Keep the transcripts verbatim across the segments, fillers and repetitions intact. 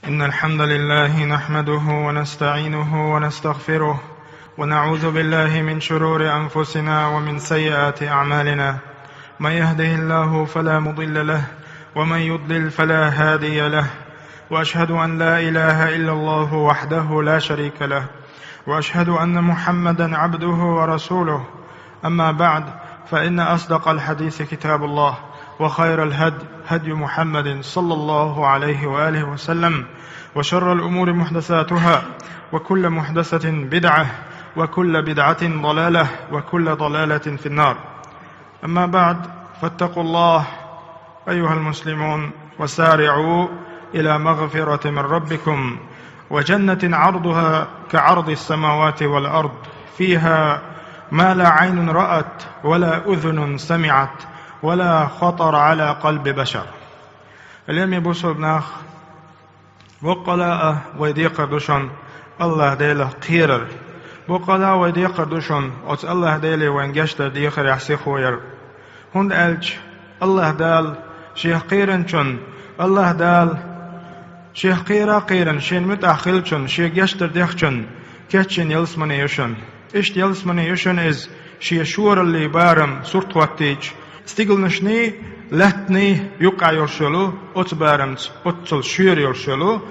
إن الحمد لله نحمده ونستعينه ونستغفره، ونعوذ بالله من شرور أنفسنا ومن سيئات أعمالنا. من يهده الله فلا مضل له، ومن يضلل فلا هادي له. وأشهد أن لا إله إلا الله وحده لا شريك له، وأشهد أن محمدا عبده ورسوله. أما بعد، فإن أصدق الحديث كتاب الله، وخير الهدي هدي محمد صلى الله عليه وآله وسلم، وشر الأمور محدثاتها، وكل محدثة بدعة، وكل بدعة ضلالة، وكل ضلالة في النار. أما بعد، فاتقوا الله أيها المسلمون، وسارعوا إلى مغفرة من ربكم وجنة عرضها كعرض السماوات والأرض، فيها ما لا عين رأت ولا أذن سمعت ولا خطر على قلب بشر. Лераме бусалба нах, боккъала а вай декхар ду шун АллахӀ Делах кхерар. Боккъала а вай декхар ду шун оцу АллахӀ Деле вайн гечдар дехарехь сихо яр. ХӀунда аьлча АллахӀ Дала Шех кхийринчун, АллахӀ Дала Шех кхийра а кхийрина, Шена муьтӀахь хиллачун, Шен гечдар дехначун кечйина ялсамане ю шуна. Иштта ялсамане ю шуна иза, шен шораллин барам сурт хӀоттийча, стигланашний, лаьттаний юккъехь йолуш йолу оцу барамца, оццул шуьйра йолуш йолу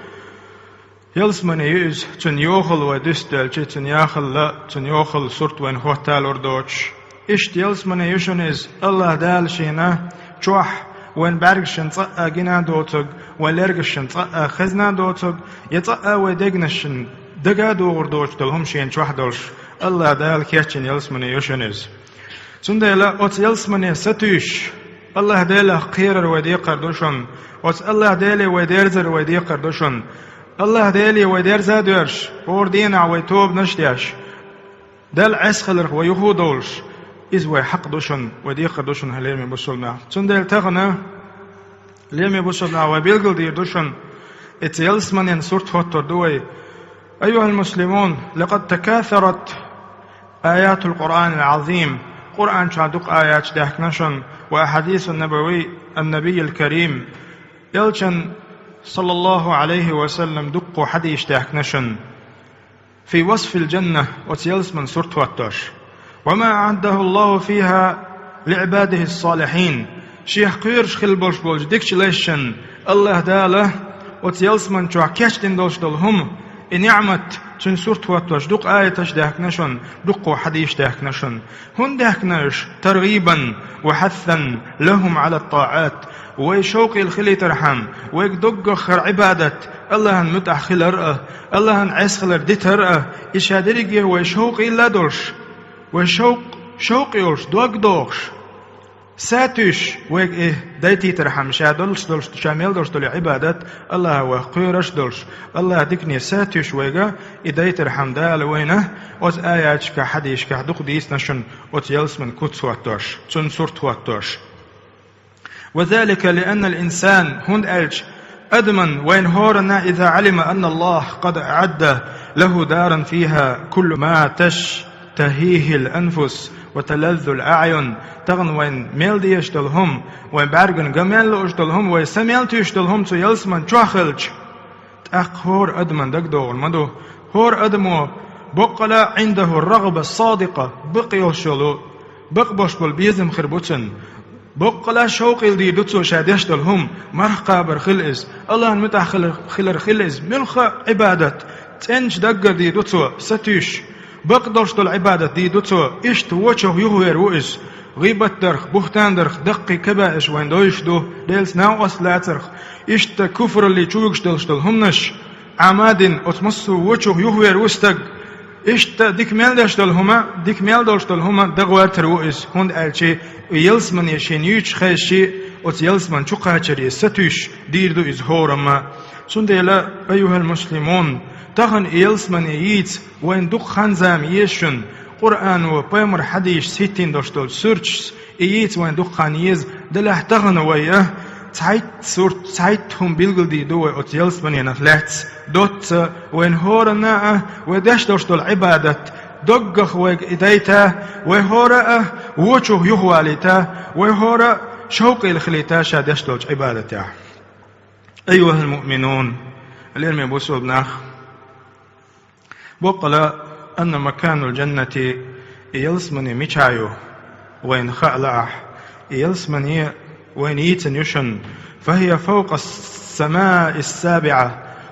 ялсамане ю иза, цуьнан йохалла вай дуьстаделча, цуьнан яхалла, цуьнан йохалла сурт вайна хӀотта а лур доцуш. Иштта ялсамане ю шуна иза, АллахӀ Дала Шена чохь вайн бӀаьргашна цкъа а гина а доцург, вайн лергашна цкъа а хезна а доцург, я цкъа а вайн дегнашна дага а догӀур доцуш долу хӀума Шена чохь долуш, АллахӀ Дала кечйина ялсамане ю шуна иза. Цундела оцу ялсамане сатуьйсуш, АллахӀ Делах кхерар вай декхар ду шуна, оцу АллахӀ Деле вай дерзар вай декхар ду шуна. АллахӀ Деле вай дерза а доьрзуш, хӀора дийнахь вай тобанаш а деш, Далла Ӏеса хиларх вай юха а довлуш, иза вай хьакъ ду шуна, вай декхар ду шуна, хьалераме бусалба нах. Цундела тахана, лераме бусалба нах, вай билгалдийр ду шуна, оцу ялсаманен сурт хӀоттор ду вай. أيها المسلمون، لقد تكاثرت آيات القرآن العظيم، Къуръан чохь дукха аяташ даьхкина шуна, وأحاديث النبوي، النبي الكريم، элчан, саллаллаху Ӏалайхи ва саллам, дуккха хьадисаш даьхкина шуна. في وصف الجنة، оцу ялсаманин сурт хӀоттош. وما أعده الله فيها لعباده الصالحين، Шех кхоьруш хилла болуш болчу дикачу лайшна АллахӀ Дала оцу ялсаманин чохь кечдина долуш долу хӀума, и ниӀмат, цуьнан сурт хӀоттош дукха аяташ даьхкина шуна, дуккха хьадисаш даьхкина шуна. ХӀунда даьхкина уьш? ترغيبا وحثا لهم على الطاعات. Вай шовкъийла хилийтархьама, вайга доггах хӀара Ӏибадат, АллахӀан муьтӀахь хилар а, АллахӀан Ӏеса хилар дитар а, и ша дерриге вай шовкъийла а долуш, вай шовкъ, шовкъ йолуш, дог дохуш, сатуьйсуш, вайга и дайтийтархьама, ша долуш долуш, ша мел долуш долу Ӏибадат, АллахӀ вай кхоьруш долуш, АллахӀан дикане сатуьйсуш вайга и дайтархьама Дала вайна оцу аяташкахь, хьадисашкахь дукха дийцина шуна оцу ялсаманин куц хӀоттош, цуьнан сурт хӀоттош. وذلك لأن الإنسان، хӀунда аьлча адаман, вайна хӀоранна, إذا علم أن الله قد أعد له دارا فيها كل ما تشتهيه الأنفس وتلذ الأعين، тахана вайна мел дезаш долу хӀума, вайн бӀаьргана ган мел лууш долу хӀума, вай са мел туьйсуш долу хӀума цу ялсаманин чохь хилча, тӀаккха хӀора адаман дагадогӀур ма ду. ХӀора адамо боккъала а عنده الرغبة الصادقة، бакъ йолуш йолу, бакъ болуш болу безам хир бу цуьнан. Боккъала а шовкъийла дийр ду цо ша деш долу хӀума, марха кхабар хила иза, АллахӀан муьтӀахь хилар, хилар хила иза, муьлхха а Ӏибадат цӀеначу даггара дийр ду цо, сатуьйсуш, бакъ долуш долу Ӏибадат дийр ду цо, иштта вочух юхавер ву иза. ГӀийбат дарх, бухӀтан дарх, даккхий кабаиш вайн дойуш ду, Делаца накъост лацарх, иштта куфралле чу вуьгуш долуш долу хӀуманаш, Ӏамадин оцу массо а вочух юхавер ву стаг. Иштта дика мел деш долу хӀума, дика мел долуш долу хӀума дагӀоьртур ву иза, хӀунда аьлча и ялсамане шена юьйцуш хезча, оцу ялсаманин чу кхачаре сатуьйсуш дийр ду иза хӀорамма. Цундела, أيها المسلمون، тахана и ялсамане йийца вайна дукха хан-зама еза шуна, Къуръано, пайхамаран хьадисашца хӀиттийна долуш долчу суьрташца, и йийца вайна дукха хан еза, делахь тахана вай а цхьайтта сурт, цхьайтта хӀума билгалдийр ду вай оцу ялсаманенах лаьцна. Доцца вайна хӀоранна а вай деш долуш долу Ӏибадат доггах вайга и дайта, вай хӀора а вочух юхавалийта, вай хӀора а шовкъийла хилийта ша деш долчу Ӏибадатехь. أيها المؤمنون، Лераме бусулба нах, боккъала, анна маканул джаннати, и ялсмани мича ю, вайна хаа лаахь, и ялсмани вайна йийцина ю шуна, фахия фавкъа ас-самаи ас-сабиъа,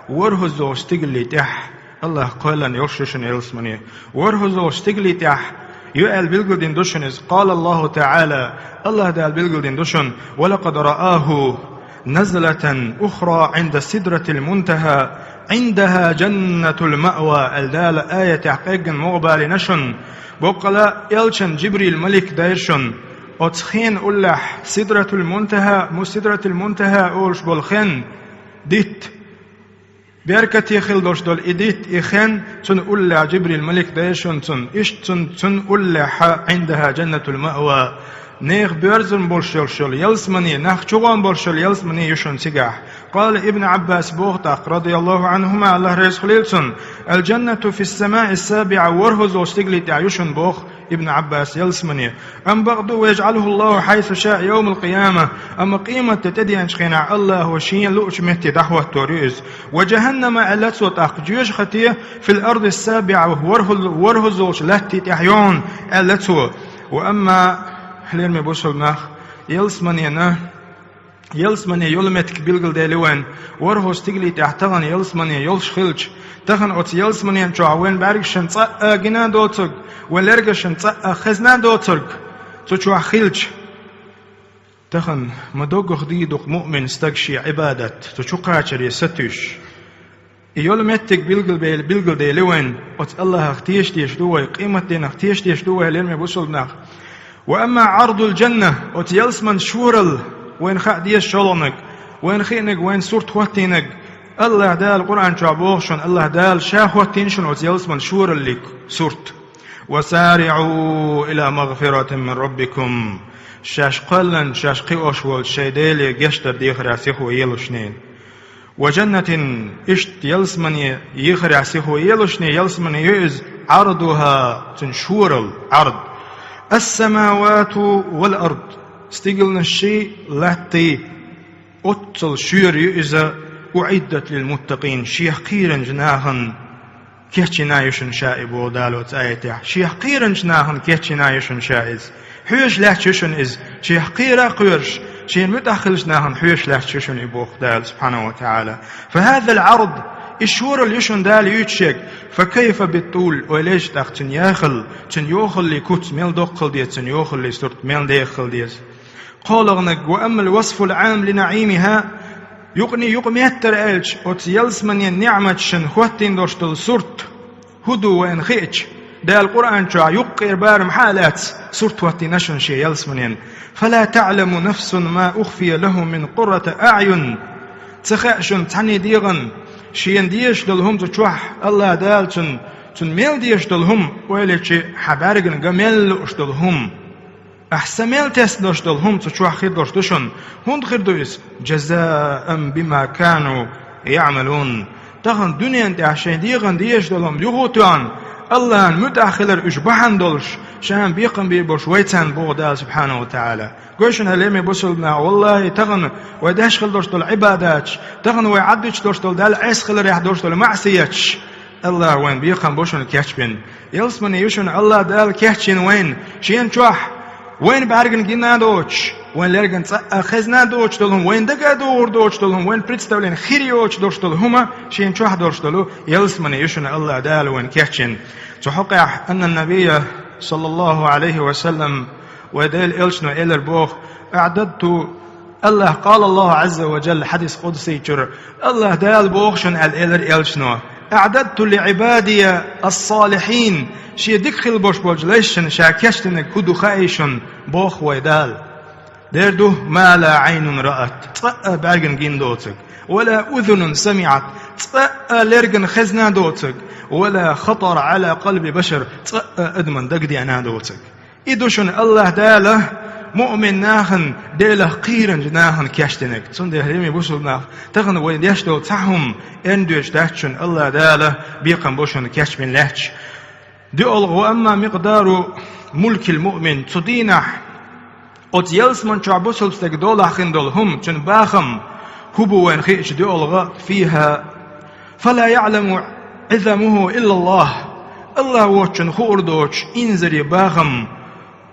ворхӀазза стигаллий тӀехь, Аллах кхоьллина йолуш ю шуна ялсмани, ворхӀазза стигаллий тӀехь ю аьлла билгалдина ду шуна иза. Къала Аллаху таӀала, Аллах Дала билгалдина ду шуна: «Ва лакъад рааху назлатан ухра Ӏинда сидратил мунтахӀа, Ӏиндаха джаннатул маъва», аьлла Дала аятехь къеггина муха балийна шуна. Боккъала, элчанна Джибрил малик дайра шуна оцу хенан уллехь, сидратул мунтахӀа, му сидратул мунтахӀа олуш болу хен, дитт. Беркате хила долуш долу и дитт, и хен, цунна уллехь Джибрил малик дайра шуна цунна. Иштта цунна, цунна уллехьа, Ӏиндаха джаннатул маъва, нехан боьрзина болуш йолуш йолу ялсмани, нах чугӀорна болуш йолу ялсмани ю шуна цигахь. Къала Ибн Ӏаббас боху тӀаккха, радияллаху Ӏанхума, Аллах реза хуьлийла цунна: «Ал-джаннату фис-самаи ас-сабиъа», ворхӀазза стигаллий тӀехь ю шуна боху Ибн Ӏаббас ялсмани. Амма бакъду: «Ва яжӀалуху Аллаху хьайсу шаа явмал къияма», амма къематде тӀедеанчу хенахь Аллахо шена луучу метте дӀахӀоттор ю иза. «Ва джаханнама», аьлла цо тӀаккха, жоьжахате, «фил арди ас-сабиъа», ворхӀазза, ворхӀаззалчу латте тӀехь ю хьуна, аьлла цо. Ва амма, лераме бусулба нах, ялсманина, ялсмани йолу меттиг билгалдели вайн, ворхӀазза стигаллий тӀехь тахана ялсмани йолуш хилча, тахана оцу ялсманин чохь вайн бӀаьргашна цкъа а гина доцург, вайн лергашна цкъа а хезна доцург цу чохь хилча, тахана ма доггах дийр ду-кх муъмин стаг шен Ӏибадат цу чу кхачаре сатуьйсуш. И йолу меттиг билгалбе-, билгалдели вайн, оцу Аллахах теша дезаш ду вай, къематдийнах теша дезаш ду вай, лераме бусулба нах. «Ва амма Ӏардул джанна», оцу ялсманин шоралла, вайна хаа деза шолгӀаниг, вайна хиъниг, вайна сурт хӀоттийниг, Аллах Дала Къуръан чохь боху шуна, Аллах Дала Ша хӀоттийна шуна оцу ялсманин шораллиг сурт: «Ва сариӀу ила магфиратин мин раббикум». Шаьш кхоьллина, шаьш кхиош волчу шайн Деле гечдар дехарехь сихо елаш шуна. «Ва джаннатин», иштта ялсмани ехарехь сихо елаш шуна, ялсмани ю иза, «Ӏардуха», цуьнан шоралла, Ӏард, «ас-самавату вал ард», стигалнашший, латтий, оццул шуьйра ю иза, «уӀиддат лил муттакъин», шех кхийринчу нахана кечйина ю шуна ша и, боху Дала оцу аятехь. Шех кхийринчу нахана кечйина ю шуна ша иза. Хьоьжуш лаьтташ ю шуна иза. Шех кхийра а кхоьруш, шена муьтӀахь хиллачу нахана хьоьжуш лаьтташ ю шуна и, боху Дала субхьанаху ва таӀала. «Фа хазал Ӏард», и шоралла ю шуна Дала юьйцуш ерг. «Фа кайфа бит-тул», ойла ейша тӀаккха цуьнан яхалла, цуьнан йохаллин куц мел доккха хила деза, цуьнан йохаллин сурт мел деха хила деза. КхоалгӀаниг: «Ва аммал васфул Ӏам ли наӀимиха», юкъанна юкъаметтара аьлча, оцу ялсманин ниӀматашна хӀоттийна долуш долу сурт хӀун ду вайна хиъча, Дала Къуръан чохь юккъера барам хьа а лаьцна, сурт хӀоттийна шуна шен ялсманин. «Фала таӀламу нафсун ма ухфия лахум мин къуррати аӀюн». Ца хаьа шуна цхьанне дегӀан, шена дезаш долу хӀума цу чохь, Аллах Дала цунна, цунна мел дезаш долу хӀума, ойла йича, хьан бӀаьргана ган мел лууш долу хӀума. Ахь са мел тесна долуш долу хӀума цу чохь хир долуш ду шуна. ХӀунда хир ду иза? «Джазаан бима кану яӀмалун». Тахана дуьненан тӀехь шайн дегӀан дезаш долу хӀума юха а тоьхна, Аллахьан муьтӀахь хилар уьш бахьана долуш, Ша бекхам бийр болуш вай царна, боху Дала субхьанаху ва таӀала. Гой шуна, лераме бусулба нах, валлахӀи, тахана вай деш хила долуш долу Ӏибадаташ, тахана вай Ӏаддуьтуш долуш долу Далла Ӏеса хиларехь долуш долу маӀсияташ, Аллах вайна бекхам бу шуна кечбина. Ялсмани ю шуна Аллах Дала кечйина вайна, шена чохь, вайна бӀаьргана гина а доцуш, вайн лергана цкъа а хезна а доцуш долу хӀума, вайна дага а догӀур доцуш долу хӀума, вайна представление хир йоцуш долуш долу хӀума, шена чохь долуш долу ялсмани ю шуна Аллах Дала вайна кечйина. Цу хьокъехь аннан-набийя, саллаллаху Ӏалайхи ва саллам, вай Делан элчано элира боху: «АӀдадту», Аллах, къала Аллаху Ӏазза ва Джалла хьадис къудсийчуьра, Аллах Дала боху шуна аьлла элира элчано: «АӀдадту ли Ӏибадия ас-салихьин», шен дика хила болуш болчу лайшна ша кечдинарг хӀун ду хаий шуна, боху вай Дала. Дера ду: «Ма ла Ӏайнун раат», цкъа а бӀаьргана гина доцург, «ва ла узунун самиӀат», цкъа а лергана хезна доцург, «ва ла хатара Ӏала къалби башар», цкъа а адаман дагадеана доцург. И ду шуна Аллах Дала муъмин нахана, Делах кхийринчу нахана кечдинарг. Цундела, лераме бусулба нах, тахана вай деш долу цхьа хӀума эрна доьдуш дац шуна, Аллах Дала бекхам бу шуна кечбина лаьтташ. ДоьалгӀа: «Ва амма микъдару мулкил муъмин», цу дийнахь оцу ялсман чохь бусулба стеган долахь хин долу хӀума, цуьнан бахам хӀун бу вайна хиъча, доьалгӀа: «Фиха فلا يعلم عظمه إلا الله. Аллах воцчун хуур доцуш инзаре бахам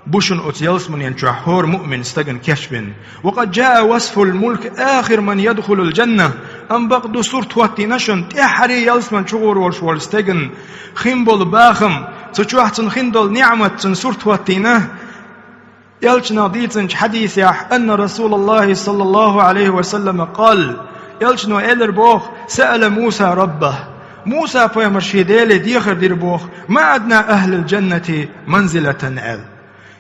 бу шуна оцу ялсаманен чохь хӀора муъмин стагана кечбина. وقد جاء وصف الملك آخر من يدخل الجنة. Амма бакъду сурт хӀоттийна шуна, тӀаьххьаре ялсаман чугӀур волуш волу стеган хин болу бахам, цу чохь цунна хин долу неӀмат цунна сурт хӀоттийна. Элчано дийцинчу хьадисехь, أن رسول الله صلى الله عليه وسلم قال, элчано элира боху: سأل موسى ربه. Муса пайхамар шен Деле дехар дира боху: ما أدنى أهل الجنة منزلة аьлла.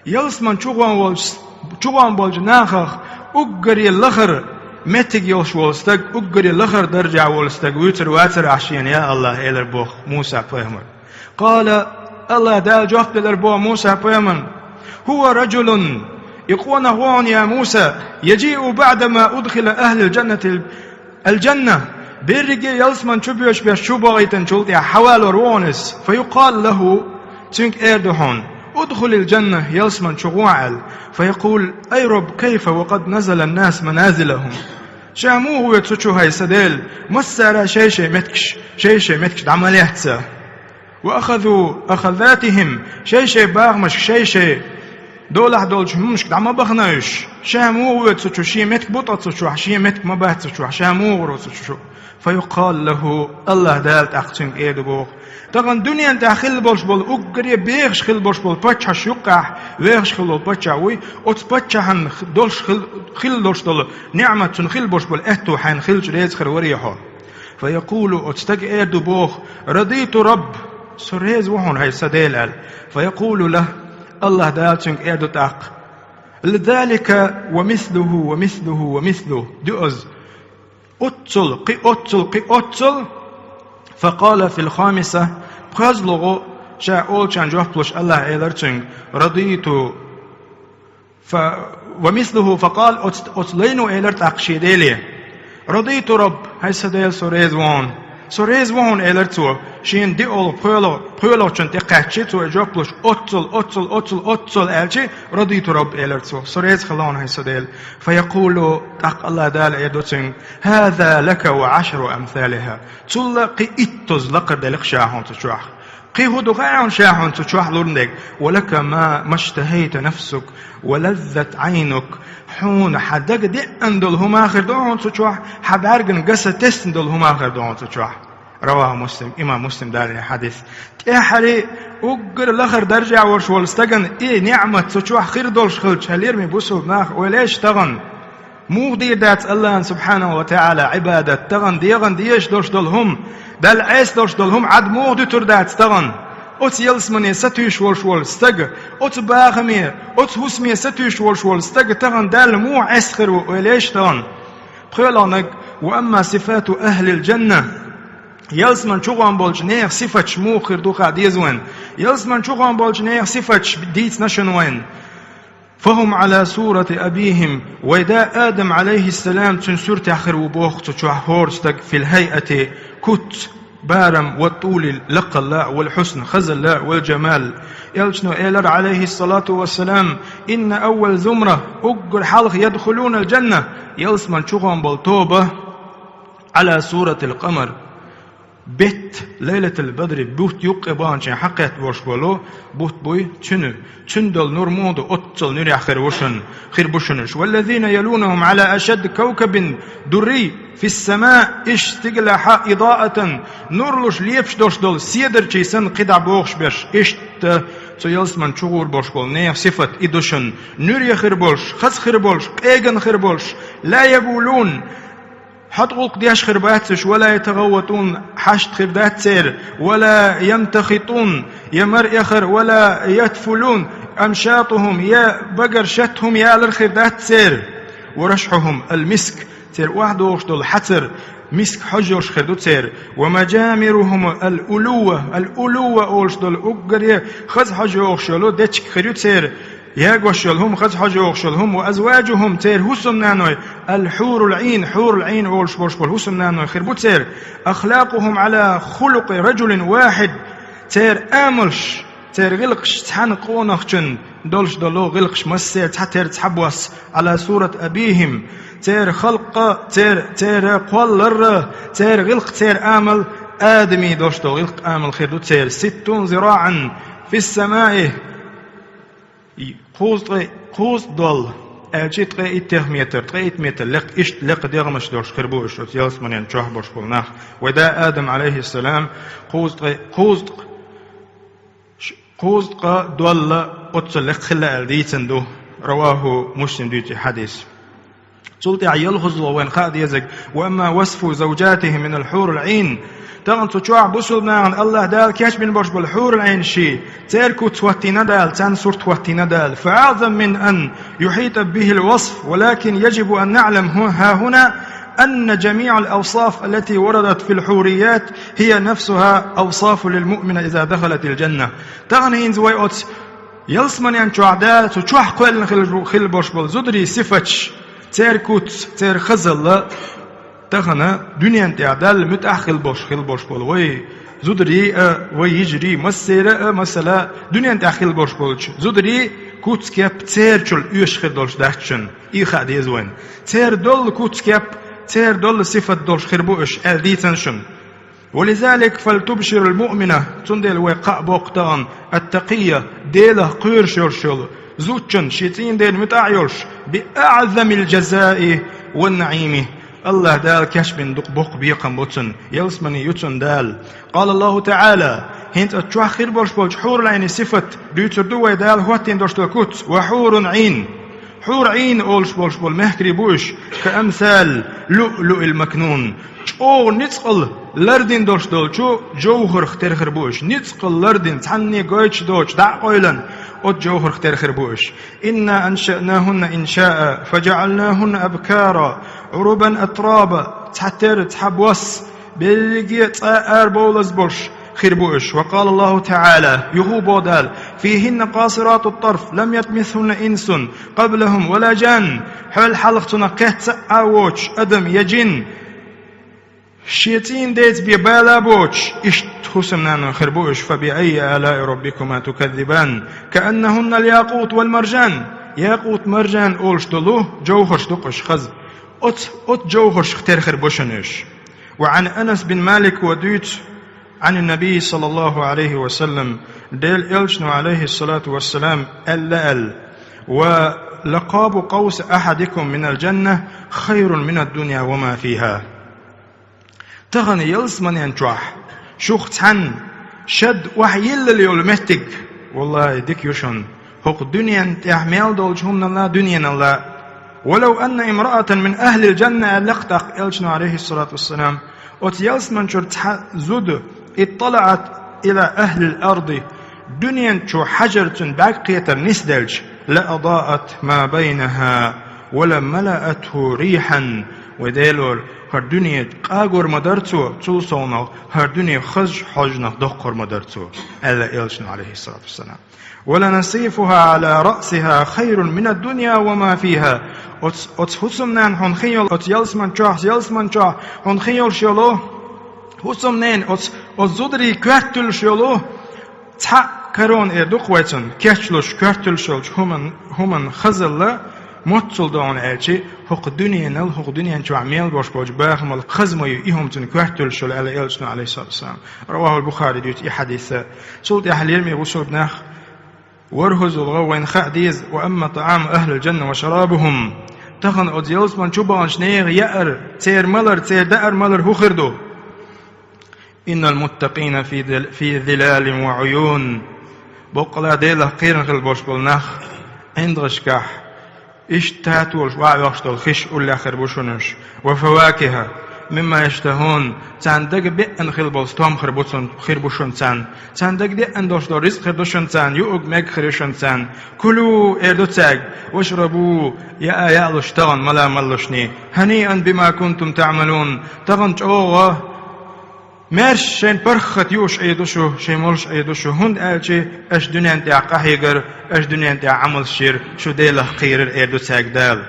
Ялсаман чугӀон волчу, чугӀон болчу нахах уггаре лахара меттиг йолуш волу стаг, уггаре лахара даржехь волу стаг вуьйцур вацара ахь шена, я Аллах, элира боху Муса пайхамар. قال, Аллах Дала жоп делира боху Муса пайхамарна: هو رجل, и къонах ву хьуна, я Муса, يجيء بعدما أدخل أهل الجنة الجنة, берриге ялсаман чу боьшуш берш чу бахийтинчул тӀаьхьа хьавалор ву хьуна иза. فيقال له, цуьнга эр ду хьуна: ادخل الجنة, ялсаман чу гӀо аьлла. فيقول: أي رب، كيف وقد نزل الناس منازلهم؟ Ша муха воьду цу чу, хӀай сан Дела? Массара шай-шай меттигаш, шай-шай меттигаш дӀа ма лаьцна. وأخذوا أخذاتهم, шай-шай бахамашка, шай-шай долахь долчу хӀуманашка дӀа ма бахана уьш. Ша муха воьду цу чу, шен меттиг бу ткъа цу чохь, шен меттиг ма бац цу чохь, ша муха ву цу чу? فيقال له, Аллах Дала тӀаккха цуьнга эр ду боху: тахана дуьнен тӀехь хилла болуш болу, уггаре бехаш хилла болуш болу паччахьаш юккъехь вехаш хилла волу паччахь вуй, оцу паччахьан долуш хил-, хилла долуш долу неӀмат, цунна хилла болуш болу аьтту хьайна хилча реза хир варий хьо? فيقول, оцу стага эр ду боху: رضيت رب, со реза ву хьуна, хӀай сан Дела, аьлла. فيقول له, Аллах Дала цуьнга эр ду тӀаккха: لذلك ومثله ومثله ومثله, ду иза оццул, кхин оццул, кхин оццул. فقال في الخامسة, пхоьзлагӀа ша олучарна жоп луш, Аллах элира цуьнга: رضيت. Фа-, ومثله, فقال, оцу, оцу лайно элира тӀаккха шен Деле: رضيت رب, хӀай сан Дела, со реза ву хьуна. Со реза ву хьуна, элира цо. Шена диъолгӀа пхоьлагӀа-, пхоьлагӀчунна тӀе кхаьччи цо и жоп луш, оццул, оццул, оццул, оццул аьлчи, رضيت رب, элира цо. Со реза хилла хьуна, хӀай сан Дела. فيقول, тӀаккха Аллах Дала эр ду цуьнга: هذا لك وعشر أمثالها. Цул а кхин иттаза лакхара делира ша хьуна цу чохь. Кхин хӀун ду хаьий хьуна ша хьуна цу чохь лур дерг? ولك ما، ما اشتهت نفسك ولذت عينك. Хьуна хьан дага деана долу хӀума хир ду хьуна цу чохь, хьан бӀаьргана гаса тесна долу хӀума хир ду хьуна цу чохь. رواه مسلم, имам Муслим далийна хьадис. ТӀаьххьаре уггар лахара даржехь волуш волу стагана и неӀмат цу чохь хир долуш хилча, хьалераме бусулба нах, ойла еш тахана. Муха дийр дац Аллахьан субхьанаху ва таӀала Ӏибадат, тахана дегӀан дезаш долуш долу хӀума, Далла Ӏеса долуш долу хӀума Ӏад муха дуьтур дац тахана? Оцу ялсамане сатуьйсуш волуш волу стага, оцу бахаме, оцу хӀусаме сатуьйсуш волуш волу стага тахана Далла муха Ӏеса хир ву, ойла еш тахана? ПхоьалгӀаниг: وأما صفات أهل الجنة. Ялсаман чугӀон болчу нехан сифаташ муха хир ду хаа деза вайн. Ялсаман чугӀон болчу нехан сифаташ дийцина шуна вайн. فهم على صورة أبيهم, вай да Адам, عليه السلام, цуьнан суьртехь хир ву боху цу чохь хӀора стаг, في الهيئة, куц, барам, والطول, лакхалла, والحسن, хазалла, والجمال. Элчано элира, عليه الصلاة والسلام: إن أول زمرة, уггар хьалха, يدخلون الجنة, ялсаман чугӀон болу тоба, على صورة القمر. Бетт, Лайлатул-Бадри бутт юккъе баханчийн хьакхетта болуш болу бутт буй цуьнан. Цуьнан долу нур муха ду, оццул нуьрех хир ву шуна, хир бу шуна уьш. والذين يلونهم على أشد كوكب دري في السماء, иштта стигалахь إضاءة, нур луш лепаш долуш долу седарчий санна кхидӀа бохуш берш. Иштта цу ялсаман чугӀур болуш болу нехан сифат и ду шуна. Нуьре хир болуш, хаза хир болуш, къеган хир болуш. لا يبولون, хьо тӀе гӀуллакх деш хир бац уьш, ولا يتغوطون, хьашт хир дац церан, ولا يمتخطون, я мара эхар, ولا يتفلون أمشاطهم, я багара шатта хӀума ялар хир дац церан. ورشحهم المسك, церан охьадогӀуш долу хьацар миск хьожа йолуш хир ду церан. ومجامرهم الألوة, الألوة олуш долу уггаре хаза хьожа йогӀуш йолу дечиг хир ю церан. Ягош йолу хӀума, хаза хьожа йогӀуш йолу хӀума, وأزواجهم, церан хӀусамнаной, الحور العين, хьурул-Ӏийн олуш болуш болу хӀусамнаной хир бу церан, أخلاقهم على خلق رجل واحد, церан амалш, Церан гӀиллакхаш цхьана къонахчун долуш долу гӀиллакхаш массеран цхьатерра цхьабосса, على صورة أبيهم, церан халкъ а, церан, церан кхоллар а, церан гӀиллакх, церан амал Адамийн долуш долу гӀиллакх, амал хир ду церан. ستون ذراعا في السماء, кхузткъе, кхузткъа долла, аьлчи ткъе иттех метр, ткъе итт метр лекха, иштта лекха дегӀмаш долуш хир бу уьш оцу ялсаманин чохь болуш болу нах. Вайн да Адам, عليه السلام, кхузткъе, кхузткъа Ш-, кхузткъа долла оццул лекха хилла аьлла дийцина ду. رواه مسلم, дуьйцу и хьадис. Цул тӀаьхьа ялхазло вайна хаа дезарг: وأما وصف زوجاتهم من الحور العين. Тахана цу чохь бусулба нахана АллахӀ Дала кечбина болуш болу хьурул Ӏийнаш, церан куц хӀоттийна Дала, царна сурт хӀоттийна Дала. فأعظم من أن يحيط به الوصف، ولكن يجب أن نعلم ه-، ها هنا أن جميع الأوصاف التي وردت في الحوريات هي نفسها أوصاف للمؤمن إذا دخلت الجنة. Тахана хӀинца вай оцу ялсаманин чохь Дала цу чохь кхоьллина хила, хила болуш болу зударийн сифаташ, церан куц, церан хазалла, тахана дуьнен тӀехь Далла муьтӀахь хила болуш, хила болуш болу вай зударий а, вай йижарий, массеран а, масала, дуьнен тӀехь хила болуш болчу зударийн куц-кеп церачул оьшуш хир долуш дац шуна. И хаа деза вайна. Церан долу куц-кеп, церан долу сифат долуш хир бу уьш, аьлла дийцина шуна. ولذلك فلتبشر المؤمنة, цундела вай кхаъ боккху тахана, التقية, Делах кхоьруш йолуш йолу зудчун, шен цӀийнан дена муьтӀахь йолуш, بأعظم الجزاء والنعيم. АллахӀ Дала кечбина дукха боккха бекхам бу цунна, ялсамани ю цунна Дала. قال الله تعالى, хӀинца оцу чохь хир болуш болчу хьурул Ӏийнийн сифат дуьйцур ду вай, Дала хӀоттийна долуш долу куц: وحور عين. Хьурул Ӏийн олуш болуш болу мехкарий бу уьш, كأمثال اللؤلؤ المكنون. ЧӀогӀа ницкъала лардина долуш долчу жовхӀарх тера хир бу уьш. Ницкъала лардина, цхьанне гойтуш доцуш, дӀа а къойлана, оцу жовхӀарх тера хир бу уьш. إنا أنشأناهن إنشاء فجعلناهن أبكارا عربا أترابا. Цхьатерра цхьабосса, берриге а цкъа а арабовлаза болуш хир бу уьш. وقال الله تعالى, юха а боху Дала: فيهن قاصرات الطرف لم يطمثهن إنس قبلهم ولا جان. Хьол хьалха цунах кхетта а воцуш адам я жин, шен цӀийнан деца бен бала а боцуш, иштта хӀусамнана хир бу уьш. فبأي آلاء ربكما تكذبان كأنهن الياقوت والمرجان. Якъут, маржан олуш долу жовхӀарш ду-кх уьш хаза. Оцу, оцу жовхӀаршах тера хир бу шуна уьш. وعن أنس بن مالك, вай дуьйцу, عن النبي صلى الله عليه وسلم, Делан Элчано, عليه الصلاة والسلام, аьлла аьлла: ولقاب قوس أحدكم من الجنة خير من الدنيا وما فيها. Тахана ялсаманин чохь шух цхьанна шад охьайиллал йолу меттиг, валлахӀи, дика ю шуна хӀокху дуьнен тӀехь мел долчу хӀуманал а, дуьненал а. ولو أن امرأة من أهل الجنة, аьлла-кх тӀаккха Элчано, عليه الصلاة والسلام, оцу ялсаманин чуьра цхьа зуда, اطلعت إلى أهل الأرض, дуьнен чу хьажар, цуьнан бӀаьрг кхетар нисделча, لأضاءت ما بينها ولملأته ريحا. Вай Делора, хӀара дуьне къагор ма дара цо, цул совнах хӀара дуьне хазачу хьожанах доккхур ма дара цо, аьлла Элчано, عليه الصلاة والسلام. ولنصيفها على رأسها خير من الدنيا وما فيها. Оц-, оцу хӀусамнана хьуна хин йолу, оцу ялсаман чохь, ялсаман чохь хьуна хин йолуш йолу хӀусамненан, оцу, оцу зударийн коьрта туьллуш йолу цхьаъ корона эр ду-кх вай цунна, кечлуш, коьрта туьллуш йолчу хӀуман, хӀуман хазалла, моццул догӀна аьлчи, хӀокху дуьненал, хӀокху дуьнен чохь мел болуш болчу бахамал хаза ма ю и хӀума цуьнан коьрта туьллуш йолу, аьлла Элчано, عليه الصلاة والسلام. رواه البخاري, дуьйцу и хьадис а. Цул тӀаьхьа, лераме бусулба нах, ворхӀазалла вайна хаа деза: وأما طعام أهل الجنة وشرابهم. Тахана оцу ялсаман чу баханчу нехан яар, церан малар, церан даар-малар хӀун хир ду? إن المتقين في ظل-، في ظلال وعيون. Боккъала Делах кхеран хила болуш болу нах ӀиндагӀашкахь, иштта татолуш охьаоьхуш долу хиш уллехь хир бу шуна уьш. وفواكه مما يشتهون. Царна дага беана хила болу стом хир бу цун-, хир бу шуна царна. Царна дага деана долуш долу ризкъ хир ду шуна царна, юург-мег хир ю шуна царна. كلوا, эр ду цаьрга, واشربوا, яа яалуш тахана, мала малалушний. هنيئا بما كنتم تعملون. Тахана чӀогӀа маьрша шайн паргӀат юуш Ӏе ду шу, шайн молуш Ӏе ду шу, хӀунда аьлча аша дуьнен тӀехь къахьегар, аша дуьнен тӀехь Ӏамалш йира, шу Делах кхерира, эр ду цаьрга Дала.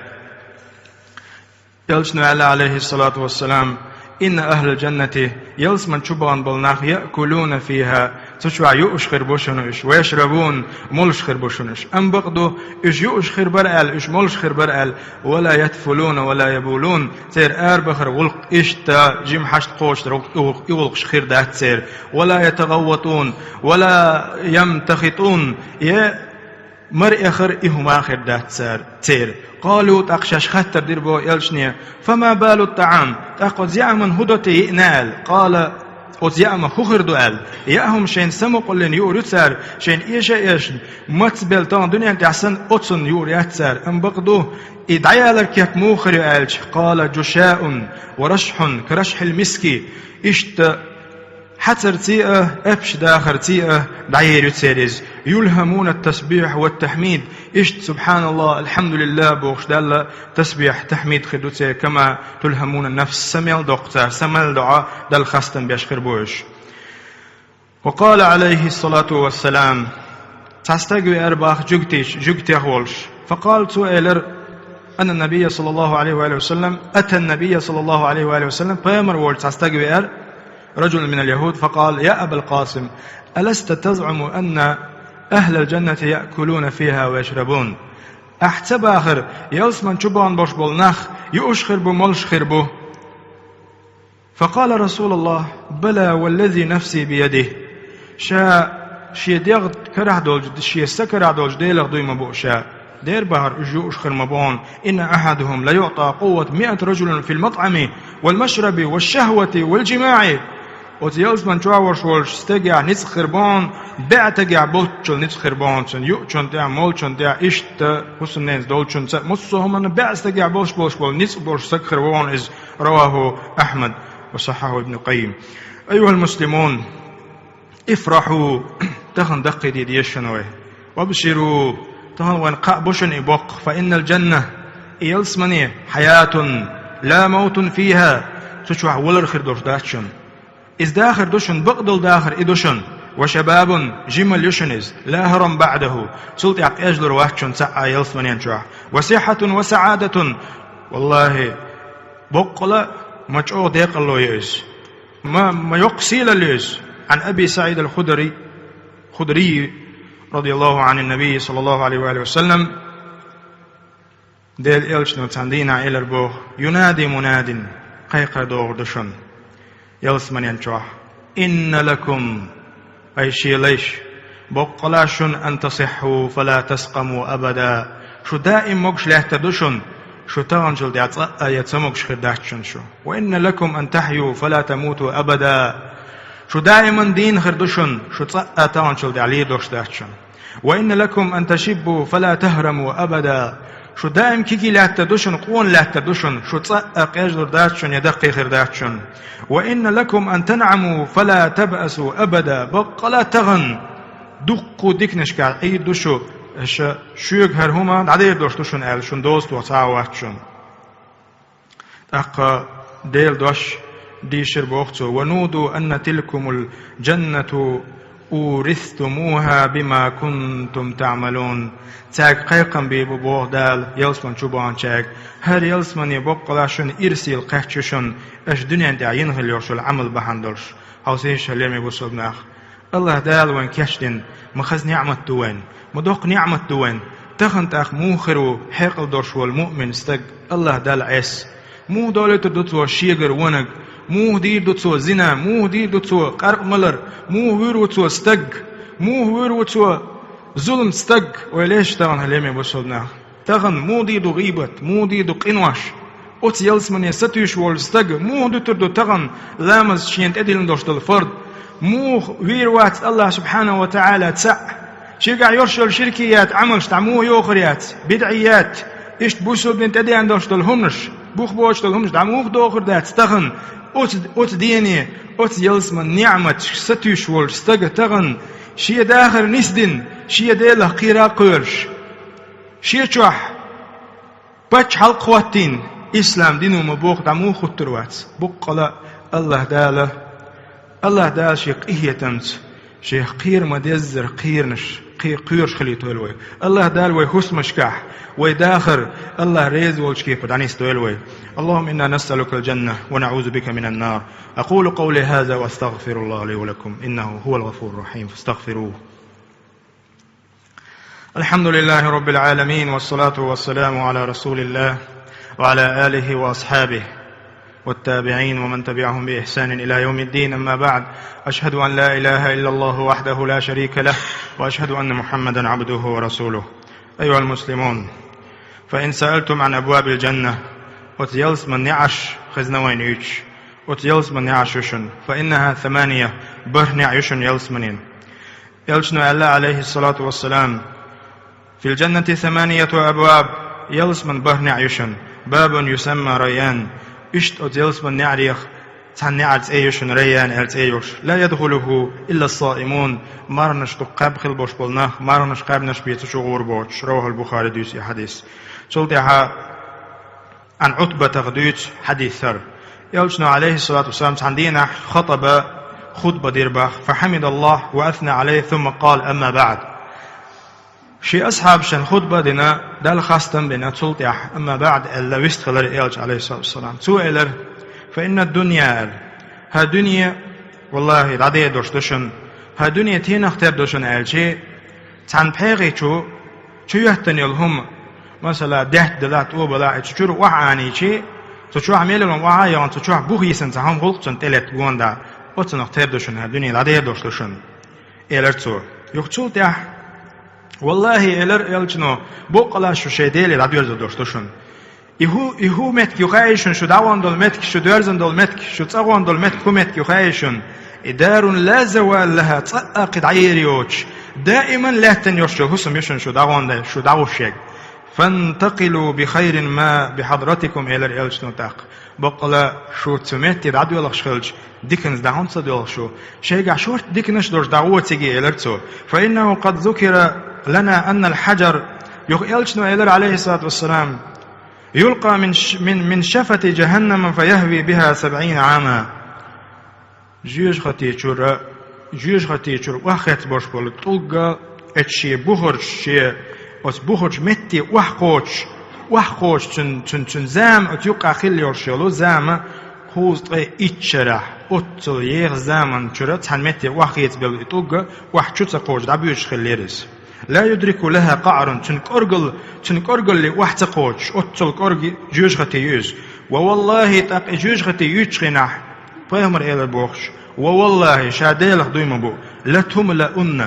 Элчано аьлла, عليه الصلاة والسلام: إن أهل الجنة, ялсаман чу бахана болу нах, يأكلون فيها, Цу чохь юуш хир бу шуна уьш, ва яшрабун, молуш хир бу шуна уьш. Амма бакъ ду, уьш юуш хир бара аьлла, уьш молуш хир бара аьлла, ва ла ятфулуна ва ла ябулун, церан арабахар гӀуллакх иштта жима хьашт кхочуш дара гӀуллакх, и гӀуллакхаш хир дац церан, ва ла ятагӀавватун, ва ла ямтахитун, е мара эхар и хӀума хир дац цара, церан. Къалу, тӀаккха шаьш хаттар дира боху элчане: «Фама балу тӀаӀам?» ТӀаккха оцу яаман хӀун до те йиъна аьлла. Къала: «Оцу яамах хӀун хир ду?» аьлла. ЯаӀ хӀума шайна самукъаллина юур ю цара, шайна эша а эшна, маца белла тахана дуьнен тӀехь санна оцунна юур яц цара. Амма бакъ ду, и дӀаялар кеп муха хир ю аьлча, къала: «Жушаун ва рашхьун ка рашхьил миски». Иштта хьацарций а, эпаш дахарций а дӀаер ю церан иза. «Юлхамуна тасбихь ва тахьмид». Иштта субхьаналлахӀ, алхьамдулиллахӀ бохуш Далла тасбихь, тахьмид хир ду церан, кама тулхамуна нафс, са мел доккху цара, са мел доӀа Далла хастам беш хир бу уьш. Ва къала, Ӏалайхиссалату вассалам, цхьа стаг веара боху жуьгтича, жуьгтех волуш. Факъала, цо элира: «Анна набийя саллаллаху Ӏалайхи ва саллам, атан набийя саллаллаху Ӏалайхи ва саллам», пайхамар волчу цхьа стаг веара, раджулун минал яхӀуд, факъала: «Я Абал Къасим, аласта тазӀуму анна ахӀлал джаннати яъкулуна фиха ва яшрабун?» Ахьа ца бахара, ялсаман чу бахана болуш болу нах юуш хир бу, молуш хир бу? Факъала Расулаллах: «Бала валлази нафси биядихӀ». Ша шен дегӀ карахь долчу, шен са карахь долчу Делах дуй ма бу ша. Дера бахара уьш юуш хир ма бу хьуна. «Инна ахьадахӀум ла юъта къуввата миати раджулин фил матӀами вал машраби ваш шахӀвати вал жимаӀи». Оцу ялсаман чохь волуш волчу стагехь ницкъ хир бу хьуна, беа стагехь болччул ницкъ хир бу хьуна цуьнан, юучунна тӀехь, молчунна тӀехь, иштта хӀусамненца долчунца а, массо а хӀуманна беа стагехь болуш болуш болу ницкъ болуш стаг хир бу хьуна иза. РавахӀу Ахьмад ва сахьхьахӀу Ибн Къаййим. Айюхьал муслимун, ифрахьу, тахана даккхийде деза шуна вай. Вабширу, тахана вайна кхаъ бу шуна и боккха, фа иннал джанна, и ялсамане, хьаятун, ла мавтун фиха, цу чохь валар хир долуш дац шуна. Иза дахар ду шуна, бакъдолу дахар и ду шуна. Ва шабабун, жималла ю шуна иза, ла хӀарам баӀдахӀу, цул тӀаьхьа къежлур вац шуна цхьа а ялсаманен чохь. Ва сихьатун ва саӀадатун, валлахӀи, боккъала а ма чӀогӀа декъалло ю иза. Ма, ма йоккха сийлалла ю иза. Ӏан Аби СаӀид ал-Худари, Худари, радияллаху Ӏанин Набий, саллаллаху Ӏалайхи ва алихи ва саллам, Делан элчано цхьана дийнахь элира боху: «Юнади мунадин», кхайкхар догӀур ду шуна ялсаманен чохь: «Инна лакум», ай шелайш, боккъала шуна, «ан тасиххьу фала таскъаму абада», шу даим могуш лаьттар ду шуна, шу таханчул тӀаьхьа цкъа а я ца могуш хир дац шуна шу. «Ва инна лакум ан тахью фала тамуту абада», шу даиман дийна хир ду шуна, шу цкъа а таханчул тӀаьхьа лийр долуш дац шуна. «Ва инна лакум ан ташиббу фала тахраму абада». Шу даим кегий лаьттар ду шуна, къона лаьттар ду шуна, шу цкъа а къежлур дац шуна, я даккхий хир дац шуна. «Ва инна лакум ан танъаму фала табъасу абада». Баккъала а тахана дуккха диканашкахь Ӏийр ду шу, аша шуьга хӀара хӀума дӀадер долуш ду шуна аьлла, шуна доцу тоху цхьа а вац шуна. ТӀаккха Делан дош дийшира боху цо: «Ва нуду анна тилкумул джаннату уристумуха бима кунтум таъмалун». Цаьрга кхайкхам бийр бу боху Дала ялсаман чу баханчаьрга: «ХӀара ялсамане боккъала шуна ирсийла кхаьчна ю шуна, аша дуьнен тӀехь йина хилла йолуш йолу Ӏамал бахьана долуш». Хьовсийша, лераме бусалба нах. АллахӀ Дала вайна кечдина ма хаза неӀмат ду вайна, ма доккха неӀмат ду вайна. Тахана тӀаккха муха хир ву хьекъал долуш волу муъмин стаг АллахӀ Далла Ӏеса? Муха долуьйтур ду цо шегара вониг? Муха дийр ду цо зина? Муха дийр ду цо къаркъа малар? Муха вуьйр ву цо стаг? Муха вуьйр ву цо зулам стаг? Ойла еш тахана, лераме бусалба нах. Тахана муха дийр ду гӀийбат, муха дийр ду къинош? Оцу ялсамане сатуьйсуш волу стаг муха дуьтур ду тахана ламаз шена тӀедиллина долуш долу фард? Муха вийр вац АллахӀ субхьанаху ва тагӀала цхьаъ? Шегахь йолуш йолу ширкият Ӏамалш дӀа муха йохур яц? БидӀият, иштта бусалба дин тӀедеана долуш долу хӀуманаш, бух боцуш долу хӀуманаш дӀа муха дохур дац тахана? Оцу, оцу дене, оцу ялсаман неӀматашка сатуьйсуш волчу стага тахана шен дахар нисдина, шен Делах кхера а кхоьруш, шен чохь пачхьалкх а хӀоттийна, ислам дино ма боху дӀа муха хӀуттур вац? Буккъала а АллахӀ Дала, АллахӀ Дала шен къинхетамца, шех кхера ма-деззара кхеранаш кхе-, кхоьруш хилийтойла вай. АллахӀ Дала вай хӀусамашкахь, вай дахар АллахӀ реза волчу кепара дӀанисдойла вай. اللهم إنا نسألك الجنة ونعوذ بك من النار. أقول قولي هذا وأستغفر الله لي ولكم إنه هو الغفور الرحيم فاستغفروه. الحمد لله رب العالمين والصلاة والسلام على رسول الله وعلى آله وأصحابه والتابعين ومن تبعهم بإحسان إلى يوم الدين. أما بعد، أشهد أن لا إله إلا الله وحده لا شريك له، وأشهد أن محمدا عبده ورسوله. أيها المسلمون، فإن سألتم عن أبواب الجنة، оцу ялсаманин неӀарш хезна вайна юьйцуш, оцу ялсаманин неӀарш ю шуна, فإنها ثمانية, бархӀ неӀ ю шуна ялсаманин. Элчано аьлла, عليه الصلاة والسلام: في الجنة ثمانية أبواب, ялсаманин бархӀ неӀ ю шуна, باب يسمى ريان, иштта оцу ялсаманин неӀарех цхьана неӀаран цӀе ю шуна, Райян аьлла цӀе йолуш, لا يدخله إلا الصائمون, марханаш дукха кхаьбна хила болуш болу нах, марханаш кхаьбнарш бен цу чу гӀур боцуш, رواه البخاري, дуьйцу и хьадис. Цул тӀаьхьа عن عتبة дуьйцу хьадис хӀара. Элчано, عليه الصلاة والسلام, цхьана дийнахь خطب, хутба дира боху, فحمد الله وأثنى عليه ثم قال: أما بعد. Шен асхьабашна хутба а дина, Далла хастам а бина, цул тӀаьхьа, أما بعد аьлла, вистхилира Элча, عليه الصلاة والسلام. Цо элира: فإن الدنيا, аьлла, хӀара дуьне, валлахӀи, дӀадер долуш ду шуна, хӀара дуьне тенах тера ду шуна аьлча, цхьана пхьегӀи чу, чу йоьттина йолу хӀума, масала, даьтта делахь, тӀо балахь, и цу чуьра охьа Ӏанийча, цу чохь мел йолу хӀума охьа а яхана, цу чохь буха йисина цхьа хӀума гӀуллакх цунна тӀелетта гонаха, оцунах тера ду шуна, хӀара дуьне дӀадер долуш ду шуна, элира цо. Юха цул тӀаьхьа, валлахӀи, элира Элчано, боккъала шу шайн Деле дӀадоьрзур долуш ду шуна. И хӀу-, и хӀу меттиг ю хаьий шуна, шу дӀагӀон долу меттиг, шу доьрзун долу меттиг, шу цӀа гӀон долу меттиг хӀу меттиг ю хаьий шуна? И دار لا زوال لها, цкъа а кхин дӀаер йоцуш, даиман лаьттина йолуш йолу хӀусам ю шуна, шу дӀагӀон дан, шу дӀагӀуш ерг. فانتقلوا بخير ما بحضرتكم, элира Элчано тӀаккха. Баккъала шу цу метте дӀадоьлхуш хилча, диканца дӀа хӀунда ца доьлху шу? Шайгахь шорта диканаш а долуш дӀагӀо цига, элира цо. فإنه قد ذكر لنا أن الحجر, юха Элчано элира, عليه الصلاة والسلام, يلقى من ش-، من، من شفة جهنم فيهوي بها سبعين عاما. Жоьжахати чуьра, жоьжахати чуьра охьахецбеш болу тӀулг, оцу шен бухарчу, шен оцу бухарчу метте охьакхочуш, охьакхочуш цуьнан, цуьнан, цуьнан зама, оцу юккъехь хилла йолуш йолу зама кхузткъе итт шарахь, оццул еха заманан чуьра цхьана метте охьахецабелла и тӀулг охьа чу ца кхочуш дӀабоьдуш хиллера иза. لا يدرك لها قعر, цуьнан кӀоргал-, цуьнан кӀоргалле охьа ца кхочуш, оццул кӀорга жоьжахати ю иза. ووالله, тӀаккха и жоьжахати юьйцучу хенахь, пайхамар элира бохуш, ووالله, ша Делах дуй ма бу, لتملؤن,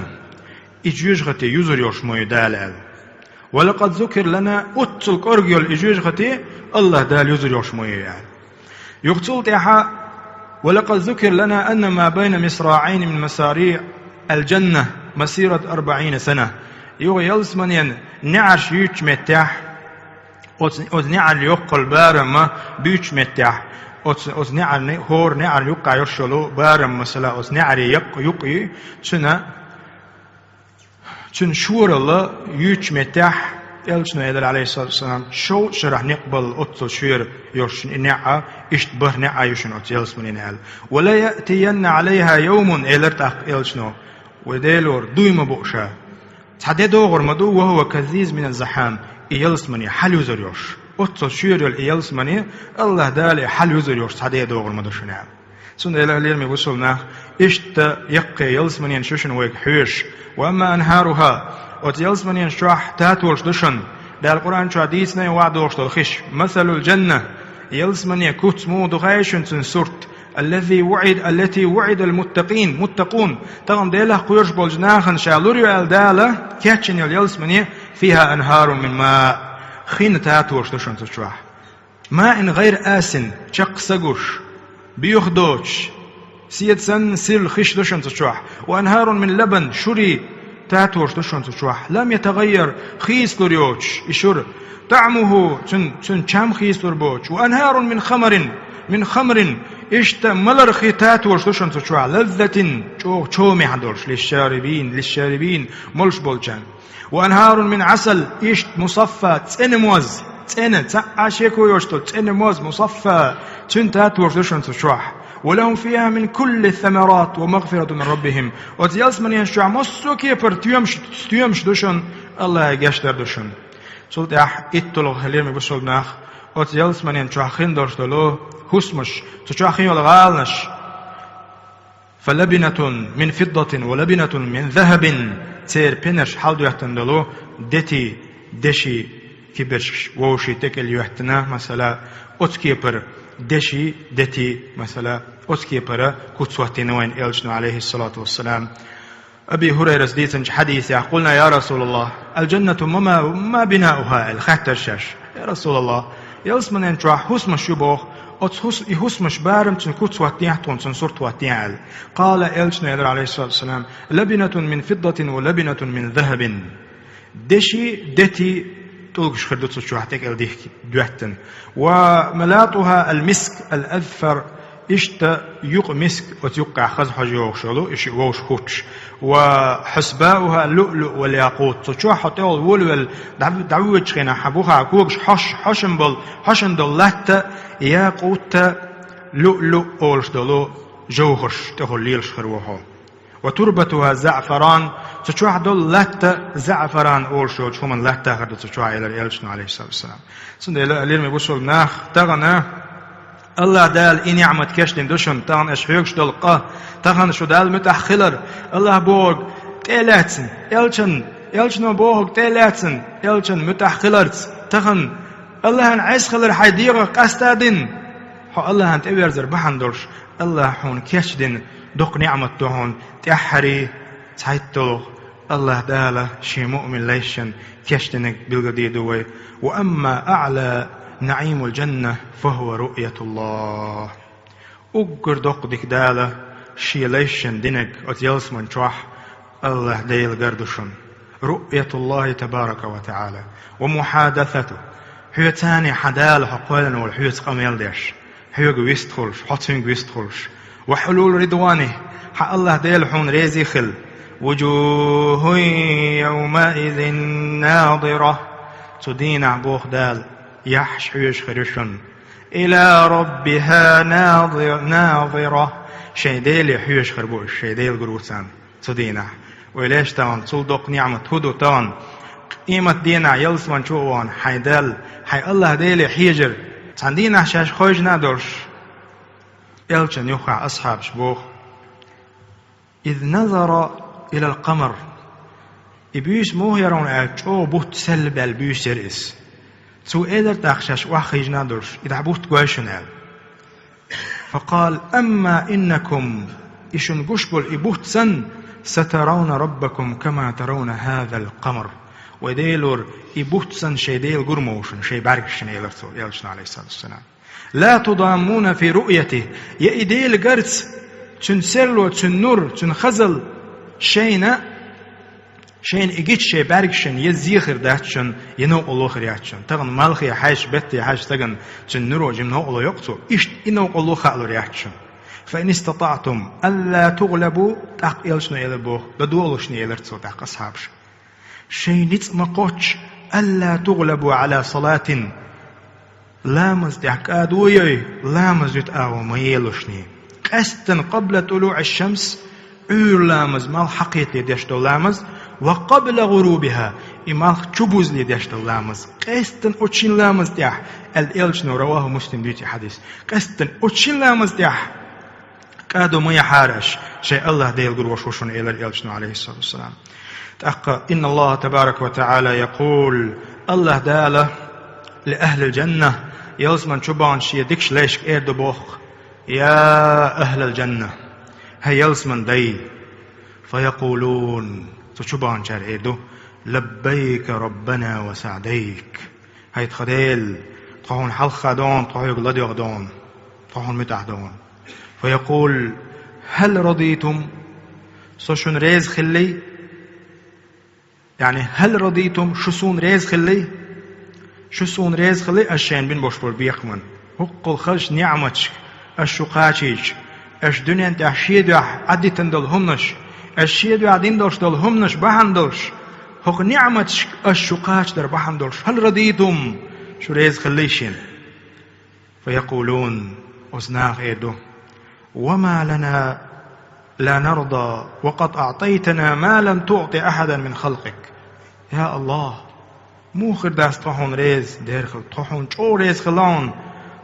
и жоьжахати юзур йолуш ма ю Дала аьлла. ولقد ذكر لنا, оццул кӀорга йолу и жоьжахати АллахӀ Дала юзур йолуш ма ю аьлла. Юха цул тӀаьхьа, ولقد ذكر لنا أن ما بين مصراعين من مصاريع الجنة مسيرة أربعين سنة. Юха ялсаманин неӀарш юьйцучу меттехь, оцу, оцу неӀарна йоккхалла барам буьйцучу меттехь, оцу, оцу неӀарна, хӀора неӀарна юккъехь йолуш йолу барам, масала, оцу неӀаран яккха юккъе, цуьнан Цуьнан шоралла юьйцучу меттехь, Элчано элира, عليه الصلاة والسلام, шовзткъа шарахь некъ балла оццул шуьйра йолуш и неӀ а, иштта бархӀ неӀ а ю шуна оцу ялсаманин аьлла. وليأتين عليها يوم, элира тӀаккха Элчано, вай Делора, дуй ма бу ша. Цхьа де догӀур ма ду, وهو كالزيز من الزحام, и ялсамани хьалъюзур йолуш. Оццул шуьйра йолу и ялсамани, АллахӀ Дала и хьалъюзур йолуш цхьа де догӀур ма ду шуна аьлла. Цундела, лераме бусулба нах, иштта яккхий ялсаманин шу шуна вайга хьоьжуш. وأما أنهارها, оцу ялсаманин чохь татолаш ду шуна. Дала Къуръан чохь дийцина вайн ваӀда долуш долу хиш. مثل الجنة, ялсаманин куц муха ду хаьий шуна, цуьнан сурт? التي وعد، التي وعد المتقين، متقون, тахана Делах кхоьруш болчу нахана ша лур ю аьлла Дала кечйина йолу ялсамани, فيها أنهار من ماء, хин татолаш ду шуна цу чохь. ماء غير آسن, чекх са гуш, боьха доцуш, седа санна сирла хиш ду шуна цу чохь. وأنهار من لبن, шура татолаш ду шуна цу чохь. لم يتغير, хийцалур йоцуш и шура. طعمه, цуьнан, цуьнан чам хийцалур боцуш. وأنهار من خمر، من خمر, иштта маларх татолаш ду шуна цу чохь. لذة, чӀогӀа чомехь долуш, للشاربين، للشاربين, молуш болчарна. وأنهار من عسل, иштта مصفى, цӀена моз, цӀена, цхьа а шеко йоцуш долу цӀена моз, مصفى, цуьнан татолаш ду шуна цу чохь. ولهم فيها من كل الثمرات ومغفرة من ربهم. Оцу ялсаманен чохь массо а кепара стоьмаш, стоьмаш ду шуна, Аллахьан гечдар ду шуна. Цул тӀаьхьа итталгӀа, лераме бусалба нах, оцу ялсаманен чохь хин долуш долу хӀусамаш, цу чохь хин йолу гӀаланаш. فلبنة من فضة ولبنة من ذهب. Церан пенаш хьаладоьттина долу дети, деши, кепарш вовшийн тӀекӀел йоьттина, масала, оцу кепара деши, дети, масала, оцу кепара куц хӀоттийна вайна элчано, алейхиссалату вассалам. Аби Хурайрас дийцинчу хьадисехь: «قلنا يا رسول الله الجنة وما، ما بناؤها؟» аьлла хаьттира шаьш. «Я Расулаллах, ялсаманен чохь хӀусамаш ю боху, оцу хӀус-, и хӀусамаш барам цуьнан куц хӀоттийна тхуна, цуьнан сурт хӀоттийна», аьлла. قال, элчано элира, алейхиссалату вассалам: «لبنة من فضة ولبنة من ذهب». Деши, дети, тӀулгаш хир ду цу чохь тӀекӀел дихки доьттина. «وملاطها المسك الأذفر». Иштта юкъа миск, оцу юккъехь хаза хьожа йогӀуш йолу, и шиъ вовшах хӀуттуш. «وحسباؤها اللؤلؤ والياقوت». Цу чохь хьо тӀехула волавелла, дӀа-, дӀавоьдучу хенахь хьан бухахь когаш хьош-, хьошам болу, хьошам долу латта, якъутта, луъ-луъ олуш долу жовхӀарш тӀехула лелаш хир ву хьо. «وتربتها زعفران», цу чохь долу латта заъфаран олуш йолчу хӀуманан латта хир ду цу чохь, элира элчано, алейхиссалату вассалам. Цундела, лераме бусалба нах, тахана Аллах Дала и ниъмат кечдина ду шуна, тахана аша хьоьгуш долу къа, тахана шу Далла муьтӀахь хилар, Аллах бохург тӀе а лаьцна, элчан, элчано бохург тӀе а лаьцна, элчан муьтӀахь хиларца, тахана Аллахьан Ӏеса хилар хьайн дегӀах къастадина, хьо Аллахьан тӀеверзар бахьана долуш, Аллах хьуна кечдина доккха ниъмат ду хьуна, тӀаьххьарий, цхьайтталгӀа, Аллах Дала шен муъмин лайшна кечдинарг билгалдийр ду вай. «وأما أعلى نعيم الجنة فهو رؤية الله». Уггар доккха дика Дала шен лайшна динарг оцу ялсаман чохь Аллах Дела гар ду шуна. «رؤية الله تبارك وتعالى ومحادثته». Хьоьца цхьаьна хьан Дала хьо кхоьллина волу хьоьца къамел деш, хьоьга вистхуьлуш, хьо цуьнга вистхуьлуш. «وحلول رضوانه», хьан Аллах Дела хьуна реза хила. «وجوه يومئذ ناضرة». Цу дийнахь, боху Дала, яххьаш хьоьжуш хир ю шуна. «إلى ربها ناظ-، ناظرة». Шайн Деле хьоьжуш хир бу уьш, шайн Дела гур ву царна цу дийнахь. Вай леш тахана, цул доккха ниъмат хӀун ду тахана? Къемат дийнахь ялсаман чу а вахана, хьайн Далла, хьайн Аллах Деле хьежар, цхьана дийнахь шаьш хевшина а долуш. Элчанна юххехь асхьабаш боху: «إذ نظر إلى القمر». И буьйса муха яра хьуна аьлча, чӀогӀа бутт сел баьлла буьйса яра иза. Цо элира тӀаккха шаьш охьахевшина а долуш: «И дӀа бутт гой шуна», аьлла. «فقال: أما إنكم», и шуна гуш болу и бутт санна, «سترون ربكم كما ترون هذا القمر». Вай Делора, и бутт санна шайн Дела гур ма ву шуна, шайн бӀаьргашна, элира цо, элчано, алейхиссалату вассалам. «لا تضامون في رؤيته». Я и Дела гарца, цуьнан серло, цуьнан нур, цуьнан хазалла шайна, шайна и гича шайн бӀаьргашна я зе хир дац шуна, я новкъарло хир яц шуна. Тахана малхе хьаьжча, бетте хьаьжча стагана цуьнан нуро жима новкъарло йо-кх цо, иштта и новкъарло хаалур яц шуна. «فإن استطعتم ألا تغلبوا», тӀаккха элчано элира боху, ладогӀалушний, элира цо тӀаккха асхьабашка. Шайн ницкъ ма кхоччу, «ألا تغلبوا على صلاة», ламаз тӀехь кӀадо йой, ламаз юьту агӀо ма елушний. Къаьсттина, «قبل طلوع الشمس», Ӏуьйра ламаз, малх хьакхетале деш долу ламаз, «وقبل غروبها», и малх чубузале деш долу ламаз. Къаьсттина оцу шина ламаз тӀехь, аьлла элчано, раваху Муслим дуьйцу и хьадис. Къаьсттина оцу шина ламаз тӀехь кӀадо ма яхьара аша, шайн Аллах Дела гур волуш ву шуна, элира элчано, алейхиссалату вассалам. ТӀаккха: «إن الله تبارك وتعالى يقول», Аллах Дала, «لأهل الجنة», ялсаман чу баханчу шен дикачу лайшка эр ду боху: «يا أهل الجنة», хӀай ялсаман дай. «فيقولون», цу чу баханчара эр ду: «لبيك ربنا وسعديك». ХӀай тхан Дела, тхо хьуна хьалха догӀу, тхо хьоьга ладоьгӀу догӀу, тхо хьуна муьтӀахь догӀу. «فيقول: هل رضيتم؟» Со шуна реза хиллий? Яъни, «هل رضيتم؟» Шу суна реза хиллий? Шу суна реза хиллий, аш шайна бина болуш болу бекхаман? ХӀокхул хазачу ниъматашка аш шу кхачийча, аш дуьнен тӀехь шен дуьхьа Ӏадитина долу хӀуманаш, аш шен дуьхьа дина долуш долу хӀуманаш бахьана долуш, хӀокху ниъматашка аш шу кхачадар бахьана долуш, «هل رضيتم؟» Шу реза хиллий шена? «فيقولون», оцу наха эр ду: وما لنا لا نرضى وقد أعطيتنا ما لم تعط أحدا من خلقك. Я Аллах, муха хир дац тхо хьуна реза дера хила, тхо хьуна чӀогӀа реза хила хьуна,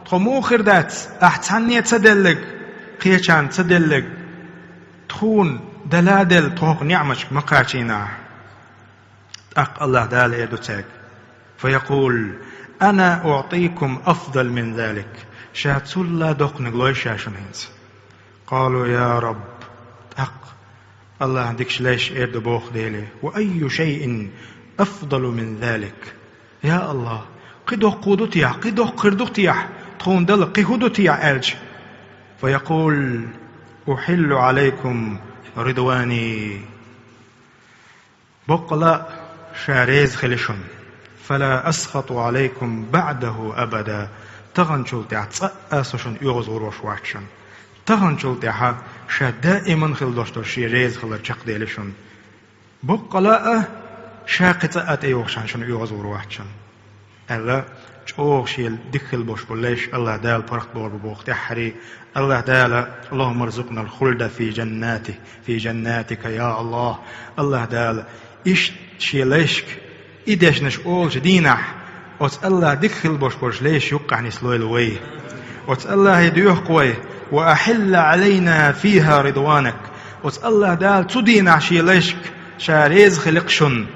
тхо муха хир дац, ахь цхьанне ца деллаг, кхечарна ца деллаг, тхуна дала делла тхох ниӀматашка ма кхачийна ахь. ТӀаккха Аллах Дала эр ду цаьрга: فيقول: أنا أعطيكم أفضل من ذلك. Ша цул а доккханиг лой ша шуна хӀинца. قالوا: يا رب. ТӀаккха Аллахьа дикача лайша эр ду боху Деле: وأي شيء أفضل من ذلك؟ Я Аллах, кхин доккха хӀун ду техьа, кхин доккха хир ду техьа, тхуна дала кхин хӀун ду техьа аьлча. فيقول: أحل عليكم رضواني. Боккъала а ша реза хили шуна. فلا أسخط عليكم بعده أبدا. Таханчул тӀаьхьа цкъа а со шуна оьгӀаз гӀур волуш вац шуна. Таханчул тӀаьхьа ша даиман хила долуш долу шен реза хилар чекхдели шуна. Боккъала а ша кхин цкъа а тӀейогӀуш шуна оьгӀаз гӀур вац шуна. Аьлла, чӀогӀа шен дика хила болуш болу лайш Аллах Дала паргӀатбохур бу боху тӀаьххьарий. Аллах Дала: اللهم ارزقنا الخلد في جناته، في جناتك, я Аллах. Аллах Дала, иштта шен лайшка и дешнаш олучу дийнахь, оцу Аллах дика хила болуш болчу лайш юккъехь нислойла вай. Оцу Аллахе доьху вай: وأحل علينا فيها رضوانك. Оцу Аллах Дала цу дийнахь шен лайшка ша реза хиликх шуна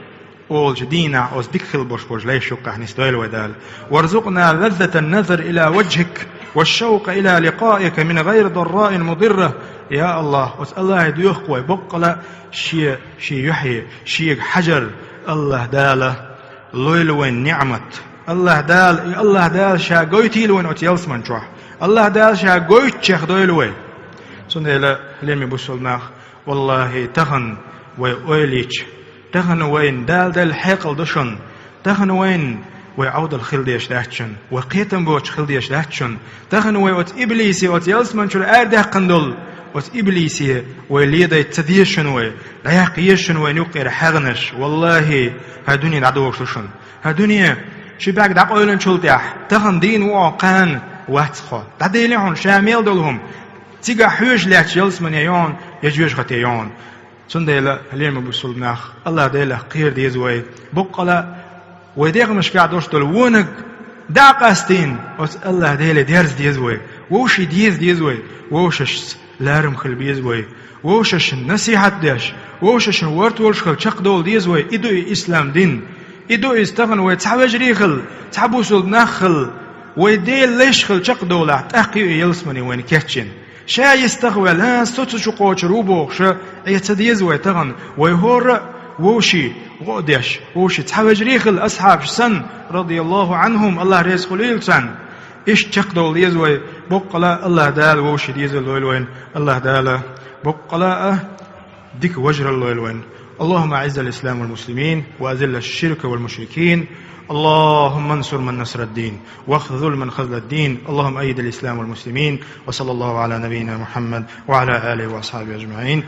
олучу дийнахь оцу дика хила болуш болчу лайш юккъехь нисдойла вай Дала. وارزقنا لذة النظر إلى وجهك والشوق إلى لقائك من غير ضراء مضرة. Я Аллах, оцу Аллахе доьху вай, боккъала а шен, шен юьхье, шега хьажар Аллах Дала лойла вайн ниӀмат. Аллах Дала, и Аллах Дала ша гойтийла вайн оцу ялсаман чохь. Аллах Дала ша гойтучех дойла вай. Цундела, лераме бусулба нах, валлахӀи, тахана вай ойла йича, тахана вайна Дала делла хьекъал ду шуна, тахана вайна вай Ӏовдал хила дезаш дац шуна, вай кхетам боцуш хила дезаш дац шуна, тахана вай оцу иблисе, оцу ялсаман чуьра арадаьккхина долу оцу иблисе вай ледайта ца деза шуна вай, дӀаяккха еза шуна вайна юккъера хьагӀанаш. ВаллахӀи, хӀара дуьне дӀадогӀуш ду шуна. ХӀара дуьне ши бӀаьрг дӀакъевлинчул тӀаьхьа, тахана дийна ву хьо, кхана вац хьо. ДӀаделла хьуна ша мел долу хӀума, цигахь хьоьжуш лаьтташ ялсамане ю хьуна, я жоьжахате ю хьуна. Цундела, лераме бусулба нах, Аллах Делах кхера деза вай. Боккъала а вай дегӀмашкахь долуш долу вониг дӀа а къастийна, оцу Аллах Деле дерза деза вай. Вовшийн деза деза вай. Вовшашца ларам хила беза вай. Вовшашна насихьат деш, вовшашна ворта волуш хила чекхдовла деза вай. И ду и ислам дин. И ду иза тахана вай цхьа вежарий хила, цхьа бусулба нах хила, вай Делан лайш хила чекхдовлахь, тӀаккха ю и ялсамане вайна кечйина. Ша йистах ваьлла, со цу чу кхочур ву бохуш, Ӏе ца деза вай тахана, вай хӀора а вовшийн гӀо а деш, вовшийн цхьа вежарий хила, асхьабаш санна, радияллаху Ӏанхум, Аллах реза хуьлийла царна. Иштта чекхдовла деза вай, боккъала а Аллах Дала вовшийн дезал лойла вайна, Аллах Дала боккъала а дика вежаралла лойла вайна. اللهم أعز الإسلام والمسلمين وأذل الشرك والمشركين. اللهم انصر من نصر الدين واخذل من خذل الدين. اللهم أيد الإسلام والمسلمين. وصلى الله على نبينا محمد وعلى آله وأصحابه أجمعين.